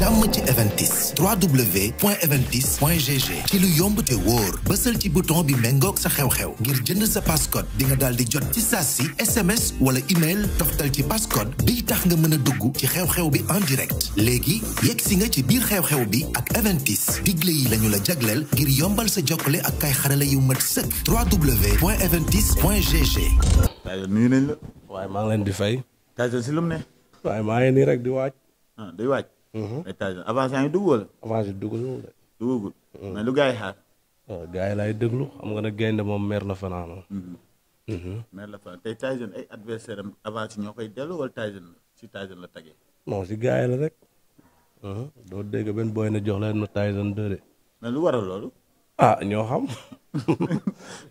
jàmm ci Eventis www.eventis.gg ci lu yomb te wóor bësal ci bouton bi méngoog sa xew-xew ngir jënd sa passcode di nga daal di jot ci saa si SMS wala email toftal ci passcode biy tax nga mën a dugg ci xew-xew bi en direct léegi yegg si nga ci biir xew-xew bi ak Eventis digle yi lañu la jagleel ngir yombal sa jokkale ak kay xarala yu mat sëkk www.eventis.gg. nuyu nañ la. waaye maa ngi leen di fay. Tyson si lu mu ne. waaye maa ngi nii rek di waaj. day waaj. mais Tyson avance yaa ngi dugg wala. avance yi duggul de. duggagul. mais lu gars yi xaar. waaw gars yi laay déglu xam nga ne gaynde moom mer la fanaanoo. mer la fanaan tey Tyson ay adversaire am avance ñoo koy dellu wala Tyson si Tyson la tagee. non si gars yi la rek. doo dégg benn booy na jox leen na Tyson 2 de. mais lu waral loolu. ah ñoo xam.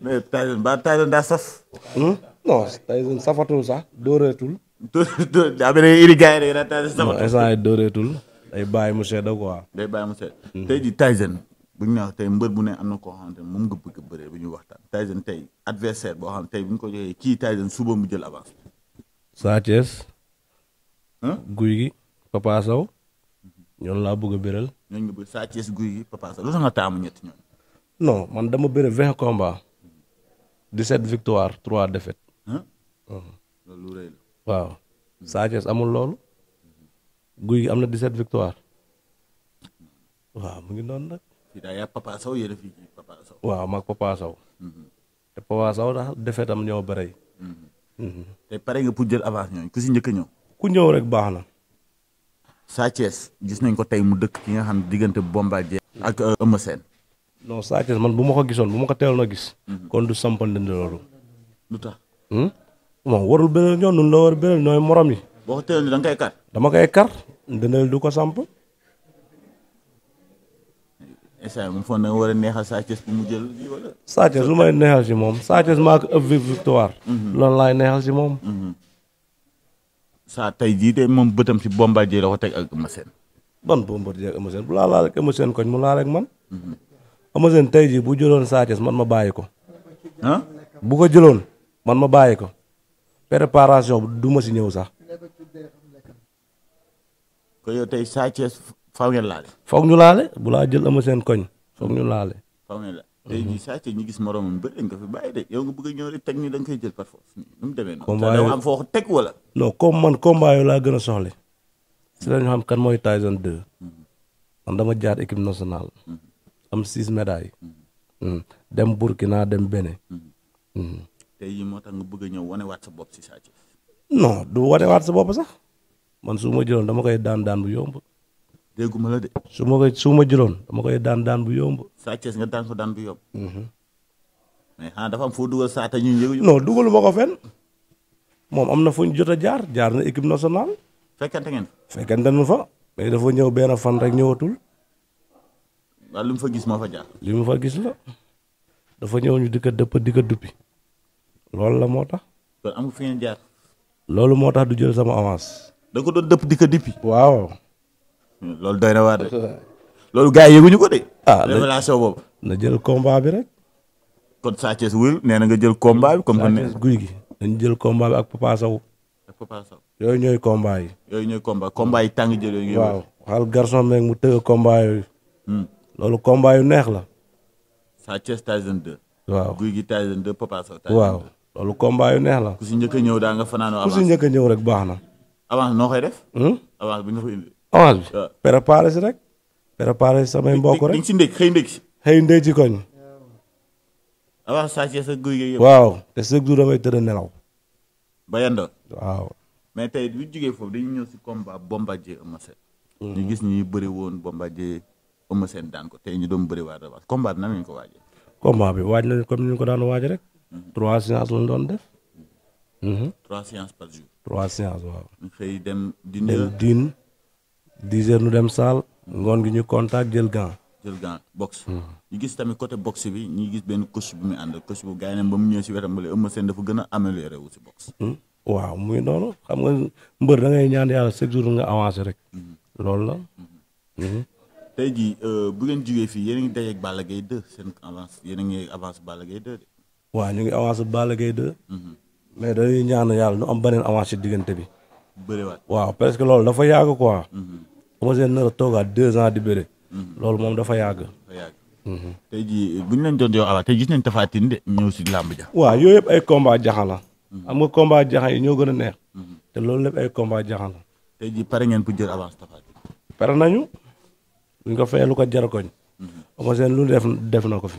mais Tyson Tyson daa saf. non Tyson safatul sax dóoreetul. daa mel ni iri gars yi rek Tyson safatul. non instant yi dóoreetul day bàyyi mu sedd quoi. day bàyyi mu sedd. tey jii Tyson bu ñu wax tey mbër bu ne am na koo xamante ne moom nga bëgg a bëree bu ñu waxtaan. Tyson tey adversaire boo xam tey bu ñu ko joxee kii Tyson suba mu jël avance. Sa Thiès. Guy gi Papa Sow. ñoom laa bëgg a bëral. ñooñu nga bëgg Sa Thiès Guy gi Papa Sow lu tax nga taamu ñetti ñoom. non man dama bëre 20 combats 17 victoires 3 défaites. loolu lu rëy la. waaw Sa Thiès amul loolu. Guy gi am na 17 victoires. waaw mu ngi noonu nag. fii daal yaa Papa Sow yéen a fii Papa Sow. waaw mag Papa Sow. te Papa Sow daal défaite am ñoo bëri. te pare nga pour jël avance ñooñu ku si njëkk a ñëw. ku ñëw rek baax na. Sa Thiès gis nañ ko tey mu dëkk ki nga xam ne diggante Bombardier ak Eumeu Sène. non Sa Thiès man bu ma ko gisoon bu ma ko teeloon a gis. kon du sampal ndënd loolu. lu tax. moom warul beneen ñoom nun la war beneen ñooy morom yi. boo ko teeloon da nga koy kar. dama koy kar ndëndal du ko samp. instant mu foog na nga war a neexal Sa Thiès bu mu jël lii wala. Sa Thiès lu may neexal si moom Sa Thiès maa ko ëpp victoire. loolu laay neexal si moom. saa tey jii de moom bëtam si Bombardier la ko teg ak Eumeu Sène. ban Bombardier ak Eumeu Sène bu laa laal ak Eumeu Sène koñ mu laal ak man. Eumeu Sène tey jii bu jëloon Sa Thiès man ma bàyyi ko. bu ko jëloon man ma bàyyi ko. préparation du ma si ñëw sax. ko yow tey Sa Thiès faw ngeen laale. foog ñu laale bu laa jël Eumeu Sène koñ foog ñu laale. faw ngeen laale tey jii Sa Thiès ñu gis moromam bëri nga fi bàyyi de yow nga bëgg a ñëw rek teg ni da nga koy jël par force nu mu demee noonu. combat da am foo ko teg wala. non comme man combat yooyu laa gën a soxla. si la ñu xam kan mooy Tyson 2. man dama jaar équipe nationale. am 6 médailles. dem Burkina dem Bénin. tey jii moo tax nga bëgg a ñëw wanewaat sa bopp si Sa Thiès. non du wanewaat sa bopp sax man su ma jëloon dama koy daan bu yomb. dégguma la de. su ma jëloon dama koy daan bu yomb. Sa Thiès nga daan ko daan bu yomb. mais xanaa dafa am foo dugal saata ñu yëngu. non dugalu ma ko fenn moom am na fu ñu jot a jaar na équipe nationale. fekkante ngeen. fekkante nu fa mais dafa ñëw benn fan rek ñëwatul. waaw lu mu fa gis moo fa jaar. li mu fa gis la dafa ñëw ñu di ko dëpp di ko duppi loolu la moo tax. kon amul fi ngeen jaar. loolu moo tax du jël sama avance. da nga ko doon dëpp di ko dippi. waaw. loolu doy na waar de. loolu gars yi yëguñu ko de. révélation boobu. na jël combat bi rek. kon Sa Thiès wul nee na nga jël combat bi. comme que Sa Thiès Guy gi dañu jël combat bi ak Papa Sow. ak Papa Sow. yooyu ñooy combat yi. yooyu ñooy combat yi tàng jël yooyu. waaw xaal Gaston Mbengue mu tëgg combat yooyu. loolu combat yu neex la. Sa Thiès Tyson 2. waaw Guy gi Tyson 2 Papa Sow. Tyson 2 waaw loolu combat yu neex la. ku si njëkk a ñëw daa nga fanaanoo avance. ku si njëkk a ñëw rek baax na. avance noo koy def. avance bi nga ko indi. avance bi préparé si rek. préparé si samay mbokk rek. di nga si ndékk xëy ndékk si. xëy ndéy ci koñ. avance Sa Thiès ak Guy gi yëpp. waaw te chaque jour damay tëdd nelaw. ba yandoon. waaw. mais tey bu jógee foofu dañu ñëw si combat Bombardier Eumeu Sène. ñu gis ñi bëri woon Bombardier Eumeu Sène daan ko tey ñu doon bëri waa revanche combat bi nan lañu ko waajee. combat bi waaj nañu comme ni ñu ko daan waaj rek. 3 séances lañu doon def. 3 séances par jour. 3 séances waaw. ñu xëy dem dem diin 10 heures nu dem salle. ngoon gi ñu contact jël gant. boxe. ñu gis tamit côté boxe bi ñu gis benn coach bu muy ànd coach bu gars yi ne ba mu ñëwee si wetam bële Eumeu Sène dafa gën a amélioré wu si boxe. waaw muy noonu xam nga mbër da ngay ñaan yàlla chaque jour nga avancé rek. loolu la. tey jii bu ngeen jugee fii yéen a ngi dajeeg Balla Gaye 2 seen avance yéen a ngi avance Balla Gaye 2 de. waaw ñu ngi avancé Balla Gaye 2. mais dañuy ñaan yàlla nu am beneen avance ci diggante bi. bëriwaat waaw parce que loolu dafa yàgg quoi. Eumeu Sène nar a toogaat 2 ans di bëre. loolu moom dafa yàgg. tey jii bu ñu leen doon yow tey gis nañ Tapha Tine de ñëw si làmb ja. waaw yooyu yëpp ay combat jaxan la. xam nga combat jaxan yi ñoo gën a neex. te loolu lépp ay combat jaxan la. tey jii pare ngeen pour jël avance Tapha Tine. pare nañu. buñ ko fayee lu ko jar koñ. Eumeu Sène lu def na ko fi.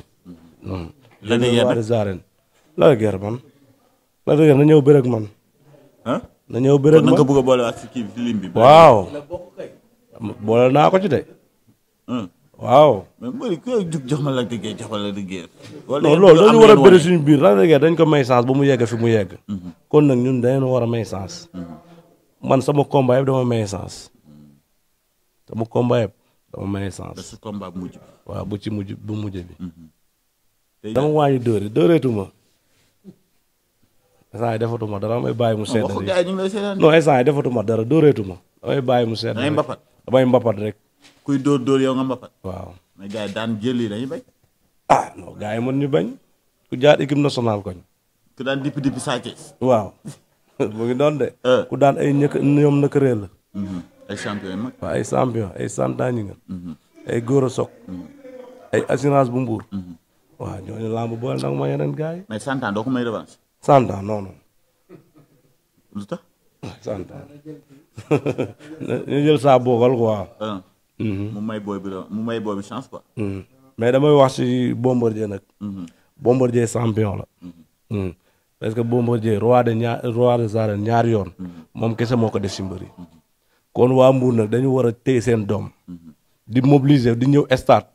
la de guerre la de guerre man. la de guerre na ñëw bëre ak man. na ñëw bëre ak man kon na nga bëgg a boolewaat si kii bi si lim bi. waaw. boole naa ko ci de. waaw. mais mooy ku jox ma la de guerre jox ma la de guerre. non loolu dañu war a bëri suñu biir la de guerre dañ ko may chance ba mu yegg fi mu yegg. kon nag ñun dañu war a may chance. man sama combat yëpp dama may chance. sama combat yëpp dama may chance. su combat bu mujj bi. waaw bu mujj bi. dama wàññi dóoreetuma. instant yi defatuma dara damay bàyyi mu sedd. non instant yi defatuma dara dóoreetuma. damay bàyyi mu sedd. damay mbapat rek. kuy dóor yow nga mbapat. waaw mais gars yi daan jël yi dañuy bañ. non gars yi mën ñu bañ. ku jaar équipe nationale koñ. ku daan dipi Sa Thiès. waaw mu ngi doon de. ku daan ay ñoom naka réel la. ay champion yi mag. waaw ay champion ay santañi nga. ay góor a sok. ay assurance bu mbuur. waaw ñooñu lamb boole nag ma yeneen gars yi. mais 100 ans doo ko may revanche. 100 ans non. lu tax. 100 ans ñu jël saa boogal quoi. mu may booy bi chance quoi. mais damay wax ci Bombardier nag. Bombardier champion la. parce que Bombardier roi des arènes ñaari yoon. moom kese moo ko def ci mbëri. kon waa Mbour nag dañu war a téye seen doom. di mobiliser di ñëw stade.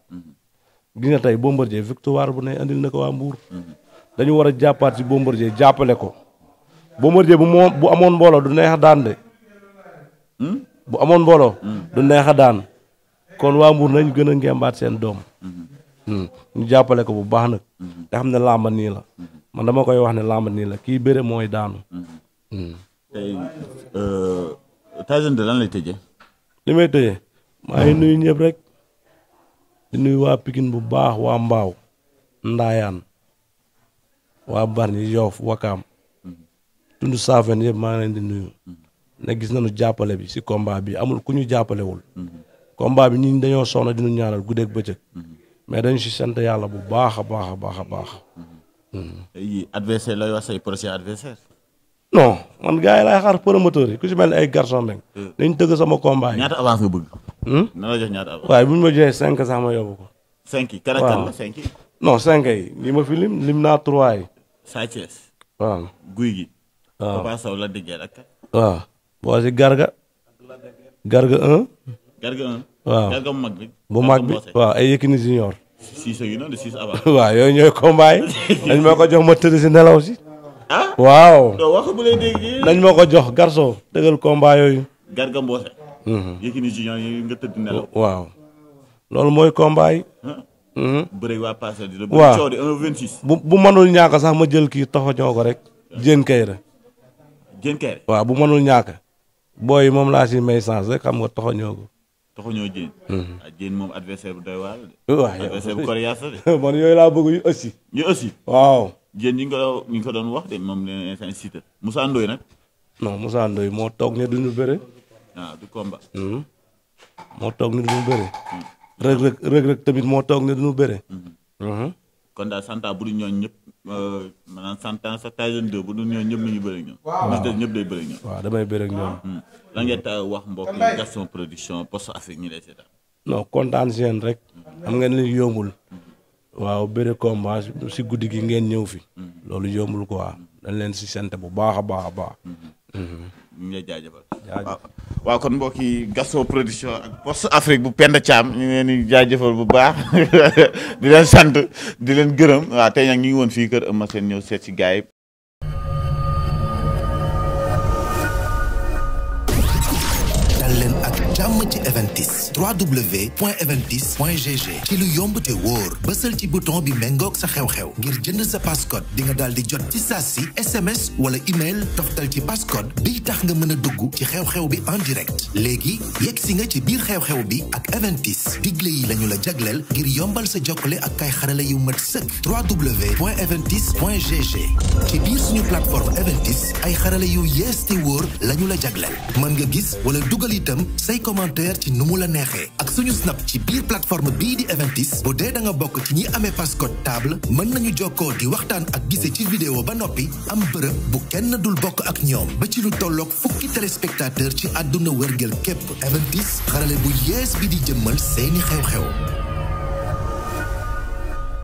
gis nga tey Bombardier victoire bu ne andil na ko waa Mbour. dañu war a jàppaat ci Bombardier jàppale ko. Bombardier bu amoon mbooloo du neex a daan de. bu amoon mbooloo. du neex a daan. kon waa Mbour nañ gën a ngembaat seen doom. ñu jàppale ko bu baax nag. te xam ne làmb nii la. man dama koy wax ne làmb nii la kii bëre mooy daanu. tey Tyson de lan lay tëjee. li may tëjee maa ngi nuyu ñëpp rek. di nuyu waa Pikine bu baax waa Mbaaw. Ndaayaan. waa Bargny Yoff Wakaam. tund Saafen yëpp maa ngi leen di nuyu. ne gis nañu jàppale bi si combat bi amul ku ñu jàppalewul. combat bi ñi dañoo soxna di ñu ñaanal guddeeg bëccëg. mais dañu si sant yàlla bu baax a baax a baax a baax. tey adversaire lay wax say prochain adversaire. non man gars yi laay xaar promoteur yi ku si mel ni ay Gaston Mbengue. dañ tëgg sama combat yi. ñaata avance nga bëgg. na la jox ñaata avance. waaye bu ñu ma joxee 5 sax ma yóbbu ko. 5 yi kan ak kan la 5 yi. non 5 yi li ma fi lim naa 3 yi. Sa Thiès. waaw Guy gi. waaw Papa Sow la diggee ak. waaw boo si Garga. Garga 1. Garga 1. waaw Garga mu mag bi. bu mag bi waaw ay Yékini Junior. 6 yu noonu de 6 avant. waaw yooyu ñooy combat yi. dañ ma ko jox ma tëdd si nelaw si. ah waaw. doo wax bu lay dégg. dañ ma ko jox garso tëgal combat yooyu. Garga Mbossé. Yékini Junior yi nga tëdd nelaw. waaw loolu mooy combat yi. bëre waa passé di la. waaw coow di 1-26. bu mënul ñàkk sax ma jël kii toxoñoo ko rek. Diène Kaïré. Diène Kaïré. waaw bu mënul ñàkk. booy yi moom laa si may chance rek xam nga toxoñoo ko. toxoñoo Diène. Diène moom adversaire bu doy waar la de. waaw adversaire bu coriace la de. man yooyu laa bëgg yu aussi. ñu aussi. waaw. Diène ñi ngi ko doon wax de moom la instant Siteu. Moussa Ndoye nag. non Moussa Ndoye moo toog ne duñu bëre. ah du combat. moo toog ne duñu bëre. rëg tamit moo toog ne duñu bëre. kon daal santa bu dul ñooñu ñëpp maanaam santa sa Tyson 2 bu dul ñooñu ñëpp nañu bëri ak ñoom. waaw ñëpp day bëri ak ñoom. waaw damay bëri ak ñoom. lan ngeen wax mbokk Gaston Production post Afrique ñi lay seetaan. non kontaan si yéen rek. xam ngeen li yombul. waaw bëri combat si guddi gi ngeen ñëw fi. loolu yombul quoi dañ leen si sant bu baax a baax a baax. ñu ngi lay jaajëfal. waaw kon mbokk yi Gaston Production ak post Afrique bu Penda Thiam ñu ngi leen di jaajëfal bu baax di leen sant di leen gërëm waaw tey nag ñu ngi woon fii kër Eumeu Sène ñëw seet si gars yi. leen ak jàmm ci Eventis www.eventis.gg ci lu yomb te wóor bësal ci bouton bi méngoog sa xew-xew ngir jënd sa passcode di nga daal di jot ci saa si SMS wala email toftal ci passcode biy tax nga mën a dugg ci xew-xew bi en direct léegi yegg si nga ci biir xew-xew bi ak Eventis digle yi lañu la jagleel ngir yombal sa jokkale ak kay xarala yu mat sëkk www.eventis.gg ci biir suñu plateforme Eventis ay xarala yu yees te wóor lañu la jagleel mën nga gis wala dugal itam say commande commentaire ci nu mu la neexee ak suñu snap ci biir plateforme bii di Eventis bu dee da nga bokk ci ñi amee passcode table mën nañu jokkoo di waxtaan ak gise ci vidéo ba noppi am bërëb bu kenn dul bokk ak ñoom ba ci lu tolloog fukki téléspectateur ci àdduna wërngël képp Eventis xarale bu yees bi di jëmmal seeni xew-xew